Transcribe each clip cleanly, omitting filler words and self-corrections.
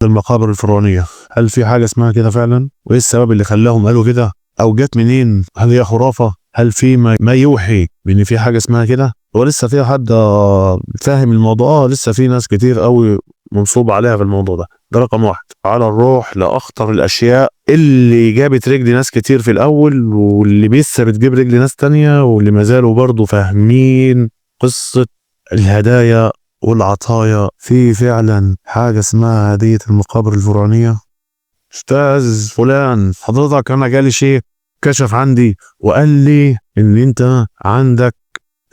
المقابر الفرعونية، هل في حاجة اسمها كده فعلا؟ وايه السبب اللي خلاهم قالوا كده؟ او جت منين؟ هل هي خرافة؟ هل في ما يوحي بان في حاجة اسمها كده؟ هو لسه في حد فاهم الموضوع؟ لسه في ناس كتير قوي منصوب عليها في الموضوع ده. ده رقم واحد. على الروح لأخطر الأشياء اللي جابت رجل ناس كتير في الأول، واللي لسه بتجيب رجل ناس تانية، واللي ما زالوا برضه فاهمين قصة الهدايا والعطايا. في فعلا حاجة اسمها هدية المقابر الفرعونية؟ أستاذ فلان، حضرتك أنا جالي شيء كشف عندي وقال لي إن أنت عندك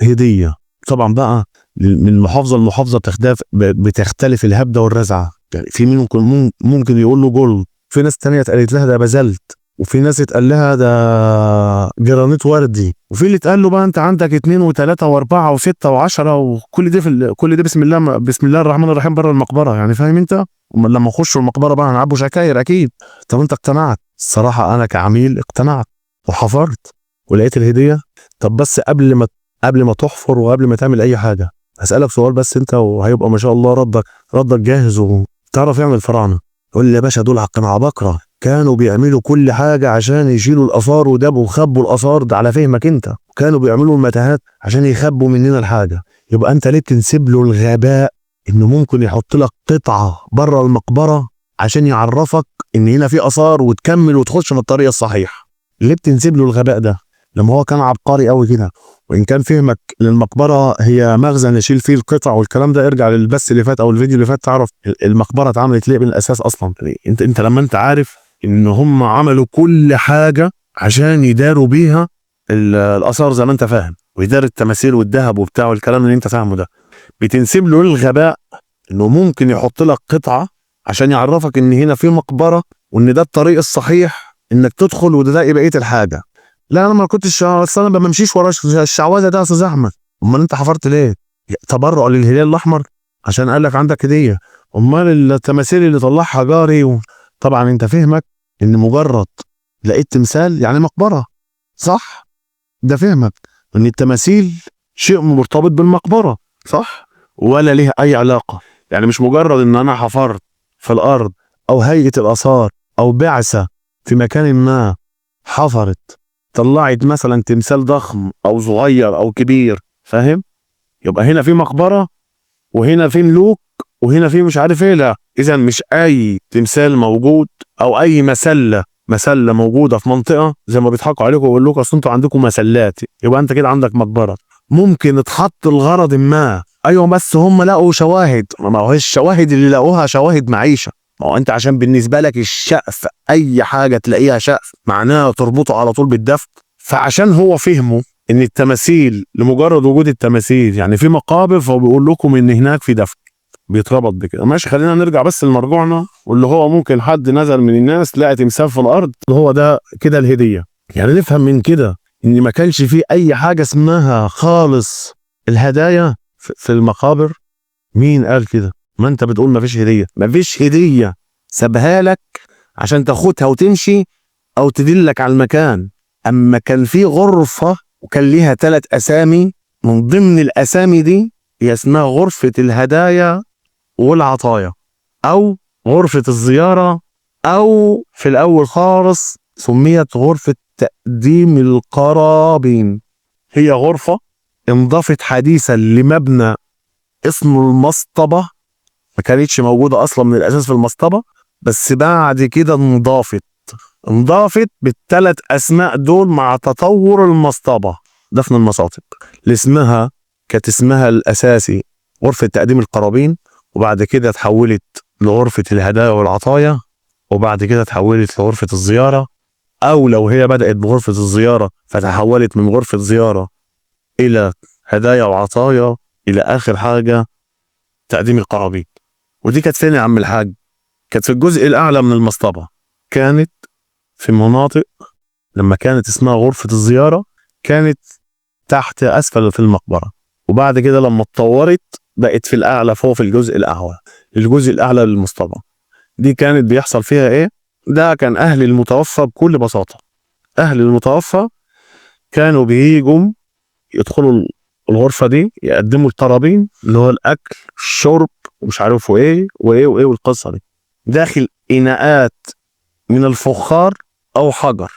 هدية. طبعا بقى من محافظة لمحافظة بتختلف الهبدة والرزعة. في ممكن يقول له جولد، في ناس تانية اتقالت لها ده بازلت، وفي ناس اتقال لها ده جرانيت وردي، وفي اللي اتقال له بقى انت عندك 2 و3 و4 و6 و10، وكل ده في كل ده بسم الله، بسم الله الرحمن الرحيم بره المقبرة. فاهم انت؟ امال لما نخشوا المقبرة بقى هنعبوا شكاير اكيد. طب انت اقتنعت؟ الصراحة انا كعميل اقتنعت وحفرت ولقيت الهدية. طب بس قبل ما تحفر وقبل ما تعمل اي حاجة هسألك سؤال بس انت، وهيبقى ما شاء الله ردك جاهز وتعرف يعمل الفراعنة. يقول لي يا باشا دول كانوا عباقرة، كانوا بيعملوا كل حاجة عشان يشيلوا الآثار ودابوا وخبوا الآثار. ده على فهمك انت، كانوا بيعملوا المتاهات عشان يخبوا مننا الحاجة. يبقى انت ليه بتنسب له الغباء انه ممكن يحط لك قطعة بره المقبرة عشان يعرفك ان هنا في آثار وتكمل وتخش من الطريق الصحيح؟ ليه بتنسب له الغباء ده لما هو كان عبقري قوي كده؟ وإن كان فهمك للمقبرة هي مخزن يشيل فيه القطع والكلام ده، ارجع للبث اللي فات أو الفيديو اللي فات تعرف المقبرة اتعملت ليه من الأساس أصلاً. أنت لما أنت عارف إن هم عملوا كل حاجة عشان يداروا بيها الآثار زي ما أنت فاهم، ويدار التماثيل والذهب وبتاع والكلام اللي أنت فاهمه ده، بتنسب له الغباء إنه ممكن يحط لك قطعة عشان يعرفك إن هنا في مقبرة وإن ده الطريق الصحيح إنك تدخل وتلاقي بقية الحاجة. لا أنا ما كنتش، أصل أنا ما بمشيش ورا الشعوذة ده يا أستاذ أحمد. أمال أنت حفرت ليه؟ تبرع للهلال الأحمر عشان قال لك عندك هدية. أمال التماثيل اللي طلعها جاري طبعا أنت فهمك إن مجرد لقيت تمثال يعني مقبرة، صح؟ ده فهمك إن التماثيل شيء مرتبط بالمقبرة، صح؟ ولا ليه أي علاقة. مش مجرد إن أنا حفرت في الأرض أو هيئة الآثار أو بعثة في مكان ما حفرت طلعت مثلا تمثال ضخم أو صغير أو كبير، فاهم؟ يبقى هنا في مقبرة وهنا في ملوك وهنا في مش عارف إيه. لا، إذا مش أي تمثال موجود أو أي مسلة موجودة في منطقة زي ما بيضحكوا عليكم ويقول لكم أصل أنتوا عندكم مسلات، يبقى أنت كده عندك مقبرة. ممكن اتحط لغرض ما، أيوة، بس هم لقوا شواهد. ما هو الشواهد اللي لقوها شواهد معيشة. ما هو أنت عشان بالنسبة لك الشقف أي حاجة تلاقيها شقف معناها تربطه على طول بالدفن. فعشان هو فهمه إن التماثيل لمجرد وجود التماثيل يعني في مقابر، فهو بيقول لكم إن هناك في دفن، بيتربط بكده. ماشي، خلينا نرجع بس لمرجوعنا، واللي هو ممكن حد نزل من الناس لقى تمثال في الأرض، اللي هو ده كده الهدية. نفهم من كده إن ما كانش فيه أي حاجة اسمها خالص الهدايا في المقابر. مين قال كده؟ ما أنت بتقول ما فيش هدية. ما فيش هدية سابها لك عشان تاخدها وتمشي أو تدلك على المكان. أما كان في غرفة وكان ليها 3 أسامي، من ضمن الأسامي دي هي اسمها غرفة الهدايا والعطايا، أو غرفة الزيارة، أو في الأول خالص سميت غرفة تقديم القرابين. هي غرفة انضافت حديثا لمبنى اسمه المصطبة، ما كانتش موجودة أصلا من الأساس في المصطبة، بس بعد كده انضافت بالثلاث أسماء دول مع تطور المصطبة. دفن المصاطب اللي كانت اسمها الأساسي غرفة تقديم القرابين، وبعد كده اتحولت لغرفة الهدايا والعطايا، وبعد كده اتحولت لغرفة الزيارة، أو لو هي بدأت بغرفة الزيارة فتحولت من غرفة زيارة إلى هدايا وعطايا إلى آخر حاجة تقديم القرابين. ودي كانت فين يا عم الحاج؟ كانت في الجزء الأعلى من المصطبة، كانت في مناطق لما كانت اسمها غرفة الزيارة كانت تحت أسفل في المقبرة، وبعد كده لما اتطورت بقت في الأعلى فوق في الجزء الأعلى، الجزء الأعلى للمصطبة. دي كانت بيحصل فيها إيه؟ ده كان أهل المتوفى بكل بساطة. أهل المتوفى كانوا بييجوا يدخلوا الغرفة دي يقدموا القرابين اللي هو الأكل الشرب ومش عارف إيه وإيه وإيه والقصة دي. داخل إناءات من الفخار أو حجر،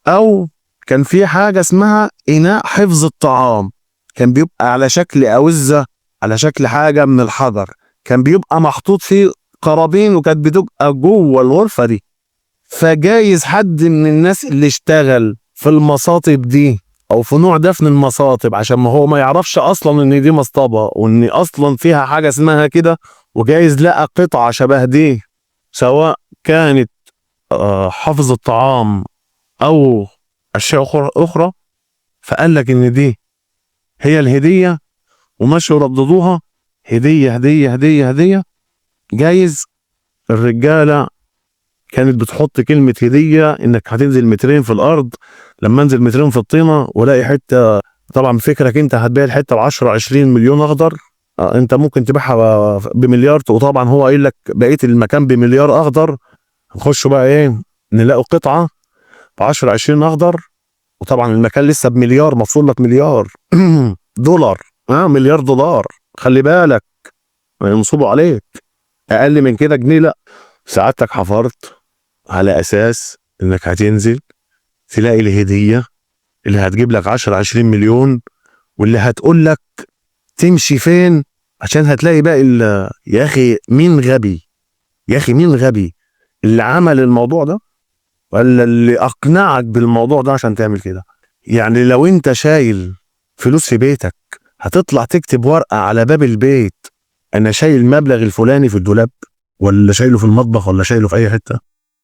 أو كان في حاجة اسمها إناء حفظ الطعام، كان بيبقى على شكل أوزة، على شكل حاجة من الحجر، كان بيبقى محطوط فيه قرابين وكانت بتبقى جوه الغرفة دي. فجايز حد من الناس اللي اشتغل في المصاطب دي او في نوع دفن المصاطب، عشان ما هو ما يعرفش اصلا ان دي مصطبة وان اصلا فيها حاجة اسمها كده، وجايز لقى قطعة شبه دي سواء كانت حفظ الطعام او اشياء اخرى، فقال لك ان دي هي الهدية، ومشوا رددوها هدية هدية هدية هدية. جايز الرجالة كانت بتحط كلمة هدية انك هتنزل مترين في الارض، لما انزل مترين في الطينة ولاقي حتة، طبعا فكرك انت هتبيع الحتة بعشرة 20 مليون اخضر، انت ممكن تبيعها بمليار، وطبعا هو قايل لك بقية المكان بمليار اخضر. نخش بقى ايه، نلاقوا قطعة بعشرة 20 اخضر، وطبعا المكان لسه بمليار، مفصول لك مليار دولار، مليار دولار، خلي بالك ما ينصبوا عليك اقل من كده جنيه. لا، سعادتك حفرت على اساس انك هتنزل تلاقي الهدية اللي هتجيب لك 10 20 مليون، واللي هتقول لك تمشي فين عشان هتلاقي باقي يا اخي مين غبي، يا اخي مين غبي اللي عمل الموضوع ده ولا اللي اقنعك بالموضوع ده عشان تعمل كده؟ يعني لو انت شايل فلوس في بيتك هتطلع تكتب ورقة على باب البيت انا شايل المبلغ الفلاني في الدولاب، ولا شايله في المطبخ، ولا شايله في اي حتة؟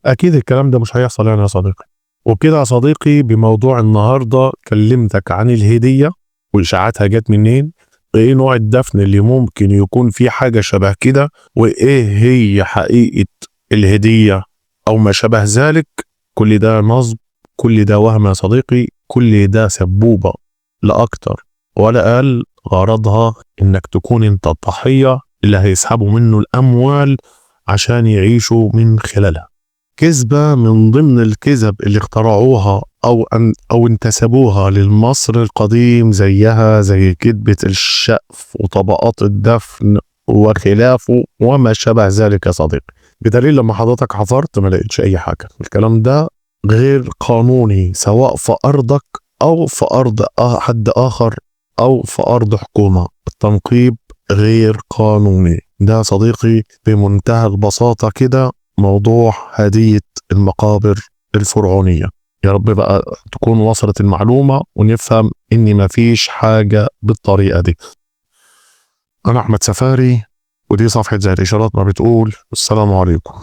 اكيد الكلام ده مش هيحصل يعني يا صديقي. وبكده يا صديقي بموضوع النهاردة كلمتك عن الهدية وإشاعاتها جت منين، ايه نوع الدفن اللي ممكن يكون فيه حاجة شبه كده، وايه هي حقيقة الهدية او ما شابه ذلك. كل ده نصب، كل ده وهم يا صديقي، كل ده سبوبة لا اكتر ولا اقل، غرضها انك تكون انت الضحية اللي هيسحبوا منه الاموال عشان يعيشوا من خلالها. كذبة من ضمن الكذب اللي اخترعوها أو انتسبوها للمصري القديم، زيها زي كذبة الشقف وطبقات الدفن وخلافه وما شابه ذلك يا صديقي. بدليل لما حضرتك حفرت ما لقيتش أي حاجة. الكلام ده غير قانوني سواء في أرضك أو في أرض حد آخر أو في أرض حكومة. التنقيب غير قانوني ده صديقي بمنتهى البساطة كده. موضوع هدية المقابر الفرعونية، يا رب بقى تكون وصلت المعلومة ونفهم إن مفيش حاجة بالطريقة دي. أنا أحمد سفاري، ودي صفحة زي الإشارات ما بتقول. والسلام عليكم.